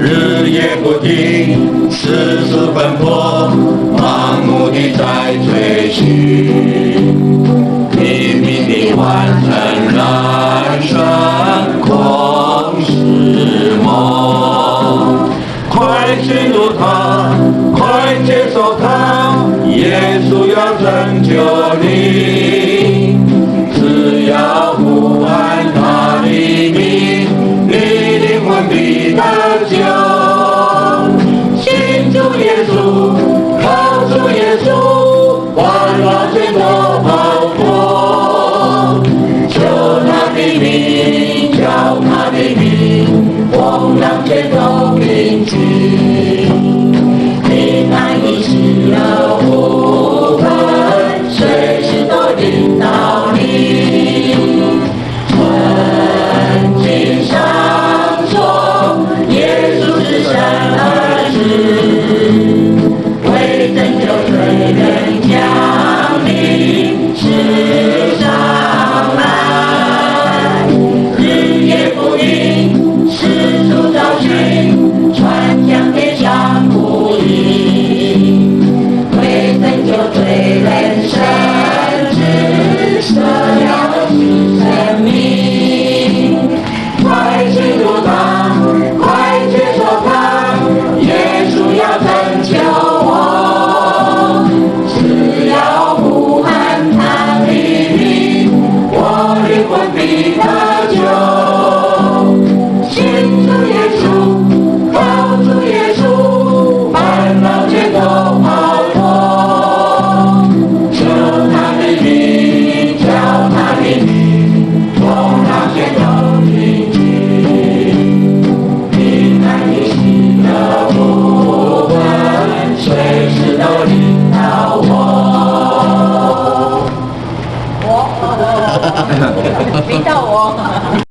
日夜不停，四處奔波，盲目地在追尋，拼命地完成人生空是夢。快進入他，快接受他，耶穌要拯救你。只要呼喊他的名，你靈魂必得救。信主耶穌，靠主耶穌，煩惱全都拋脫。求他的名，叫他的名，風浪全都平靜。平安喜樂福分，隨時都臨到你。聖經上說，耶穌是神兒子，為拯救罪人降臨世上來。日夜不停，四處找尋，傳講天上福音，為拯救罪人甚至捨了生命。快進入他，快接受他，耶穌要拯救我。只要呼喊他的名，我靈魂必得救。信主耶穌，靠主耶穌，煩惱全都拋脫。求他的名，叫他的名，風浪全都平靜。平安喜樂福分，隨時都臨到我。我，臨到我。